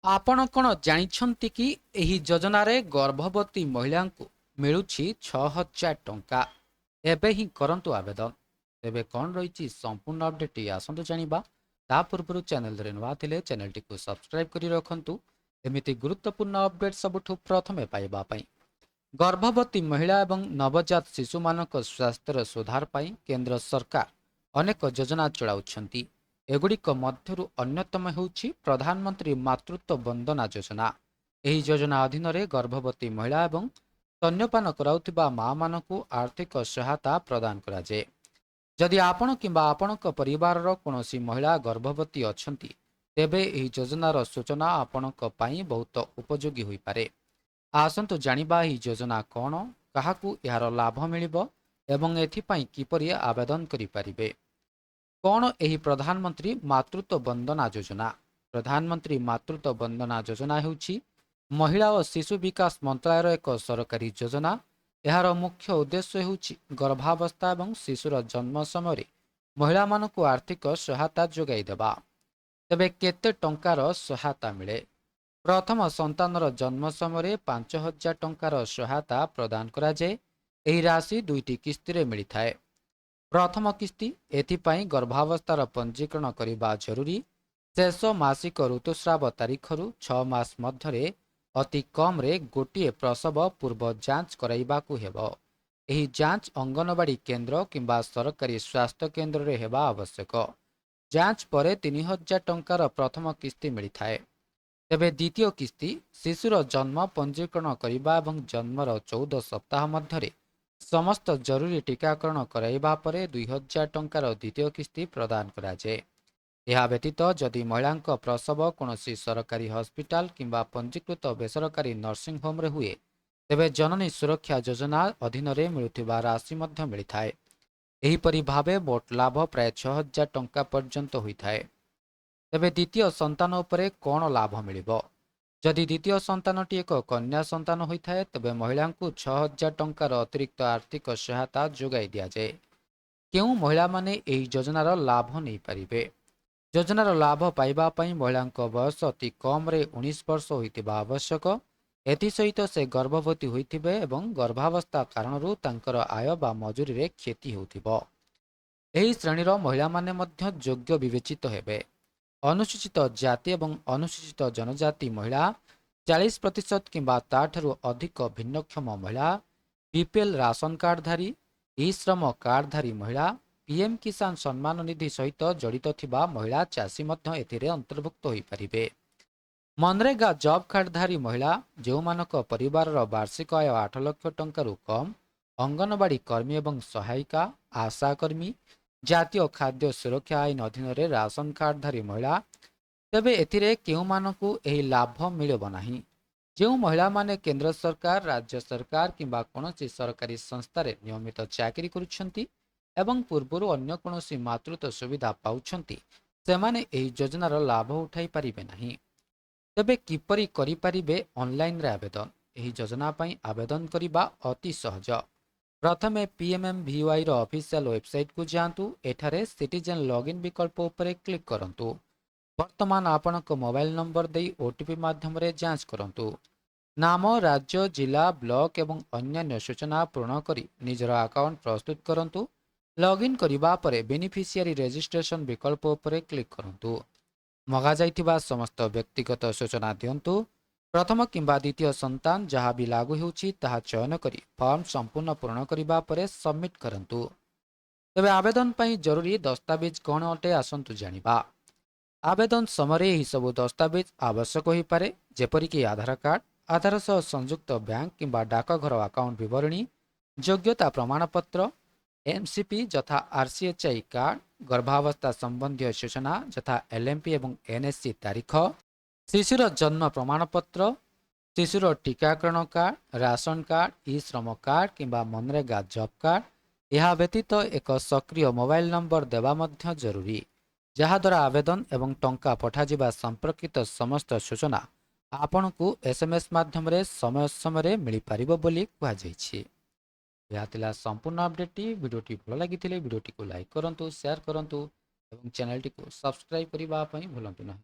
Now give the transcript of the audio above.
ଆପଣ କ'ଣ ଜାଣିଛନ୍ତି କି, ଏହି ଯୋଜନାରେ ଗର୍ଭବତୀ ମହିଳାଙ୍କୁ ମିଳୁଛି 6000 ଟଙ୍କା? ଏବେ ହିଁ କରନ୍ତୁ ଆବେଦନ। ତେବେ କ'ଣ ରହିଛି ସମ୍ପୂର୍ଣ୍ଣ ଅପଡେଟ୍, ଆସନ୍ତୁ ଜାଣିବା। ତା ପୂର୍ବରୁ ଚ୍ୟାନେଲରେ ନୂଆ ଥିଲେ ଚ୍ୟାନେଲଟିକୁ ସବସ୍କ୍ରାଇବ୍ କରି ରଖନ୍ତୁ, ଏମିତି ଗୁରୁତ୍ୱପୂର୍ଣ୍ଣ ଅପଡେଟ୍ ସବୁଠୁ ପ୍ରଥମେ ପାଇବା ପାଇଁ। ଗର୍ଭବତୀ ମହିଳା ଏବଂ ନବଜାତ ଶିଶୁମାନଙ୍କ ସ୍ୱାସ୍ଥ୍ୟର ସୁଧାର ପାଇଁ କେନ୍ଦ୍ର ସରକାର ଅନେକ ଯୋଜନା ଚଳାଉଛନ୍ତି। ଏଗୁଡ଼ିକ ମଧ୍ୟରୁ ଅନ୍ୟତମ ହେଉଛି ପ୍ରଧାନମନ୍ତ୍ରୀ ମାତୃତ୍ୱ ବନ୍ଦନା ଯୋଜନା। ଏହି ଯୋଜନା ଅଧୀନରେ ଗର୍ଭବତୀ ମହିଳା ଏବଂ ସ୍ତନ୍ୟପାନ କରାଉଥିବା ମାଆମାନଙ୍କୁ ଆର୍ଥିକ ସହାୟତା ପ୍ରଦାନ କରାଯାଏ। ଯଦି ଆପଣ କିମ୍ବା ଆପଣଙ୍କ ପରିବାରର କୌଣସି ମହିଳା ଗର୍ଭବତୀ ଅଛନ୍ତି, ତେବେ ଏହି ଯୋଜନାର ସୂଚନା ଆପଣଙ୍କ ପାଇଁ ବହୁତ ଉପଯୋଗୀ ହୋଇପାରେ। ଆସନ୍ତୁ ଜାଣିବା ଏହି ଯୋଜନା କ'ଣ, କାହାକୁ ଏହାର ଲାଭ ମିଳିବ ଏବଂ ଏଥିପାଇଁ କିପରି ଆବେଦନ କରିପାରିବେ। କ'ଣ ଏହି ପ୍ରଧାନମନ୍ତ୍ରୀ ମାତୃତ୍ୱ ବନ୍ଦନା ଯୋଜନା? ପ୍ରଧାନମନ୍ତ୍ରୀ ମାତୃତ୍ୱ ବନ୍ଦନା ଯୋଜନା ହେଉଛି ମହିଳା ଓ ଶିଶୁ ବିକାଶ ମନ୍ତ୍ରାଳୟର ଏକ ସରକାରୀ ଯୋଜନା। ଏହାର ମୁଖ୍ୟ ଉଦ୍ଦେଶ୍ୟ ହେଉଛି ଗର୍ଭାବସ୍ଥା ଏବଂ ଶିଶୁର ଜନ୍ମ ସମୟରେ ମହିଳାମାନଙ୍କୁ ଆର୍ଥିକ ସହାୟତା ଯୋଗାଇ ଦେବା। ତେବେ କେତେ ଟଙ୍କାର ସହାୟତା ମିଳେ? ପ୍ରଥମ ସନ୍ତାନର ଜନ୍ମ ସମୟରେ 5000 ଟଙ୍କାର ସହାୟତା ପ୍ରଦାନ କରାଯାଏ। ଏହି ରାଶି ଦୁଇଟି କିସ୍ତିରେ ମିଳିଥାଏ। ପ୍ରଥମ କିସ୍ତି, ଏଥିପାଇଁ ଗର୍ଭାବସ୍ଥାର ପଞ୍ଜୀକରଣ କରିବା ଜରୁରୀ। ଶେଷ ମାସିକ ଋତୁସ୍ରାବ ତାରିଖରୁ 6 ମାସ ମଧ୍ୟରେ ଅତି କମ୍ରେ ଗୋଟିଏ ପ୍ରସବ ପୂର୍ବ ଯାଞ୍ଚ କରାଇବାକୁ ହେବ। ଏହି ଯାଞ୍ଚ ଅଙ୍ଗନବାଡ଼ି କେନ୍ଦ୍ର କିମ୍ବା ସରକାରୀ ସ୍ୱାସ୍ଥ୍ୟ କେନ୍ଦ୍ରରେ ହେବା ଆବଶ୍ୟକ। ଯାଞ୍ଚ ପରେ 3000 ଟଙ୍କାର ପ୍ରଥମ କିସ୍ତି ମିଳିଥାଏ। ତେବେ ଦ୍ୱିତୀୟ କିସ୍ତି, ଶିଶୁର ଜନ୍ମ ପଞ୍ଜୀକରଣ କରିବା ଏବଂ ଜନ୍ମର 14 ସପ୍ତାହ ମଧ୍ୟରେ ସମସ୍ତ ଜରୁରୀ ଟୀକାକରଣ କରାଇବା ପରେ 2000 ଟଙ୍କାର ଦ୍ୱିତୀୟ କିସ୍ତି ପ୍ରଦାନ କରାଯାଏ। ଏହା ବ୍ୟତୀତ ଯଦି ମହିଳାଙ୍କ ପ୍ରସବ କୌଣସି ସରକାରୀ ହସ୍ପିଟାଲ କିମ୍ବା ପଞ୍ଜୀକୃତ ବେସରକାରୀ ନର୍ସିଂ ହୋମରେ ହୁଏ, ତେବେ ଜନନୀ ସୁରକ୍ଷା ଯୋଜନା ଅଧୀନରେ ମିଳୁଥିବା ରାଶି ମଧ୍ୟ ମିଳିଥାଏ। ଏହିପରି ଭାବେ ମୋଟ ଲାଭ ପ୍ରାୟ 6000 ଟଙ୍କା ପର୍ଯ୍ୟନ୍ତ ହୋଇଥାଏ। ତେବେ ଦ୍ୱିତୀୟ ସନ୍ତାନ ଉପରେ କ'ଣ ଲାଭ ମିଳିବ? ଯଦି ଦ୍ୱିତୀୟ ସନ୍ତାନଟି ଏକ କନ୍ୟା ସନ୍ତାନ ହୋଇଥାଏ, ତେବେ ମହିଳାଙ୍କୁ 6000 ଟଙ୍କାର ଅତିରିକ୍ତ ଆର୍ଥିକ ସହାୟତା ଯୋଗାଇ ଦିଆଯାଏ। କେଉଁ ମହିଳାମାନେ ଏହି ଯୋଜନାର ଲାଭ ନେଇପାରିବେ? ଯୋଜନାର ଲାଭ ପାଇବା ପାଇଁ ମହିଳାଙ୍କ ବୟସ ଅତି କମ୍ରେ 19 ବର୍ଷ ହୋଇଥିବା ଆବଶ୍ୟକ। ଏଥିସହିତ ସେ ଗର୍ଭବତୀ ହୋଇଥିବେ ଏବଂ ଗର୍ଭାବସ୍ଥା କାରଣରୁ ତାଙ୍କର ଆୟ ବା ମଜୁରୀରେ କ୍ଷତି ହେଉଥିବ। ଏହି ଶ୍ରେଣୀର ମହିଳାମାନେ ମଧ୍ୟ ଯୋଗ୍ୟ ବିବେଚିତ ହେବେ। ଅନୁସୂଚିତ ଜାତି ଏବଂ ଅନୁସୂଚିତ ଜନଜାତି ମହିଳା, 40% କିମ୍ବା ତାଠାରୁ ଅଧିକ ଭିନ୍ନକ୍ଷମ ମହିଳା, ବିପିଏଲ୍ ରାସନ କାର୍ଡଧାରୀ, ଇ ଶ୍ରମ କାର୍ଡଧାରୀ ମହିଳା, ପିଏମ୍ କିଷାନ ସମ୍ମାନ ନିଧି ସହିତ ଜଡ଼ିତ ଥିବା ମହିଳା ଚାଷୀ ମଧ୍ୟ ଏଥିରେ ଅନ୍ତର୍ଭୁକ୍ତ ହୋଇପାରିବେ। ମନରେଗା ଜବ୍ କାର୍ଡଧାରୀ ମହିଳା, ଯେଉଁମାନଙ୍କ ପରିବାରର ବାର୍ଷିକ ଆୟ 8 ଲକ୍ଷ ଟଙ୍କାରୁ କମ୍, ଅଙ୍ଗନବାଡ଼ି କର୍ମୀ ଏବଂ ସହାୟିକା, ଆଶା କର୍ମୀ, ଜାତୀୟ ଖାଦ୍ୟ ସୁରକ୍ଷା ଆଇନ ଅଧୀନରେ ରାସନ କାର୍ଡଧାରୀ ମହିଳା। ତେବେ ଏଥିରେ କେଉଁମାନଙ୍କୁ ଏହି ଲାଭ ମିଳିବ ନାହିଁ? ଯେଉଁ ମହିଳାମାନେ କେନ୍ଦ୍ର ସରକାର, ରାଜ୍ୟ ସରକାର କିମ୍ବା କୌଣସି ସରକାରୀ ସଂସ୍ଥାରେ ନିୟମିତ ଚାକିରି କରୁଛନ୍ତି ଏବଂ ପୂର୍ବରୁ ଅନ୍ୟ କୌଣସି ମାତୃତ୍ୱ ସୁବିଧା ପାଉଛନ୍ତି, ସେମାନେ ଏହି ଯୋଜନାର ଲାଭ ଉଠାଇ ପାରିବେ ନାହିଁ। ତେବେ କିପରି କରିପାରିବେ ଅନଲାଇନରେ ଆବେଦନ? ଏହି ଯୋଜନା ପାଇଁ ଆବେଦନ କରିବା ଅତି ସହଜ। ପ୍ରଥମେ ପିଏମ୍ଏମ୍ଭିୱାଇର ଅଫିସିଆଲ ୱେବସାଇଟକୁ ଯାଆନ୍ତୁ। ଏଠାରେ ସିଟିଜେନ୍ ଲଗ୍ଇନ୍ ବିକଳ୍ପ ଉପରେ କ୍ଲିକ୍ କରନ୍ତୁ। ବର୍ତ୍ତମାନ ଆପଣଙ୍କ ମୋବାଇଲ ନମ୍ବର ଦେଇ ଓଟିପି ମାଧ୍ୟମରେ ଯାଞ୍ଚ କରନ୍ତୁ। ନାମ, ରାଜ୍ୟ, ଜିଲ୍ଲା, ବ୍ଲକ ଏବଂ ଅନ୍ୟାନ୍ୟ ସୂଚନା ପୂରଣ କରି ନିଜର ଆକାଉଣ୍ଟ ପ୍ରସ୍ତୁତ କରନ୍ତୁ। ଲଗ୍ଇନ୍ କରିବା ପରେ ବେନିଫିସିଆରୀ ରେଜିଷ୍ଟ୍ରେସନ ବିକଳ୍ପ ଉପରେ କ୍ଲିକ୍ କରନ୍ତୁ। ମଗାଯାଇଥିବା ସମସ୍ତ ବ୍ୟକ୍ତିଗତ ସୂଚନା ଦିଅନ୍ତୁ। ପ୍ରଥମ କିମ୍ବା ଦ୍ୱିତୀୟ ସନ୍ତାନ, ଯାହା ବି ଲାଗୁ ହେଉଛି ତାହା ଚୟନ କରି ଫର୍ମ ସମ୍ପୂର୍ଣ୍ଣ ପୂରଣ କରିବା ପରେ ସବମିଟ୍ କରନ୍ତୁ। ତେବେ ଆବେଦନ ପାଇଁ ଜରୁରୀ ଦସ୍ତାବିଜ କ'ଣ ଅଟେ, ଆସନ୍ତୁ ଜାଣିବା। ଆବେଦନ ସମୟରେ ଏହିସବୁ ଦସ୍ତାବିଜ ଆବଶ୍ୟକ ହୋଇପାରେ, ଯେପରିକି ଆଧାର କାର୍ଡ, ଆଧାର ସହ ସଂଯୁକ୍ତ ବ୍ୟାଙ୍କ କିମ୍ବା ଡାକଘର ଆକାଉଣ୍ଟ ବିବରଣୀ, ଯୋଗ୍ୟତା ପ୍ରମାଣପତ୍ର, ଏମ୍ସିପି ଯଥା ଆର୍ସିଏଚ୍ଆଇ କାର୍ଡ, ଗର୍ଭାବସ୍ଥା ସମ୍ବନ୍ଧୀୟ ସୂଚନା ଯଥା ଏଲ୍ଏମ୍ପି ଏବଂ ଏନ୍ଏସ୍ସି ତାରିଖ, ଶିଶୁର ଜନ୍ମ ପ୍ରମାଣପତ୍ର, ଶିଶୁର ଟୀକାକରଣ କାର୍ଡ, ରାସନ କାର୍ଡ, ଇ ଶ୍ରମ କାର୍ଡ କିମ୍ବା ମନରେଗା ଜବ୍ କାର୍ଡ। ଏହା ବ୍ୟତୀତ ଏକ ସକ୍ରିୟ ମୋବାଇଲ ନମ୍ବର ଦେବା ମଧ୍ୟ ଜରୁରୀ, ଯାହାଦ୍ୱାରା ଆବେଦନ ଏବଂ ଟଙ୍କା ପଠାଯିବା ସମ୍ପର୍କିତ ସମସ୍ତ ସୂଚନା ଆପଣଙ୍କୁ ଏସ୍ଏମ୍ଏସ୍ ମାଧ୍ୟମରେ ସମୟ ସମୟରେ ମିଳିପାରିବ ବୋଲି କୁହାଯାଇଛି। ଏହା ଥିଲା ସମ୍ପୂର୍ଣ୍ଣ ଅପଡେଟ୍ଟି। ଭିଡ଼ିଓଟି ଭଲ ଲାଗିଥିଲେ ଭିଡ଼ିଓଟିକୁ ଲାଇକ୍ କରନ୍ତୁ, ସେୟାର କରନ୍ତୁ ଏବଂ ଚ୍ୟାନେଲଟିକୁ ସବସ୍କ୍ରାଇବ୍ କରିବା ପାଇଁ ଭୁଲନ୍ତୁ ନାହିଁ।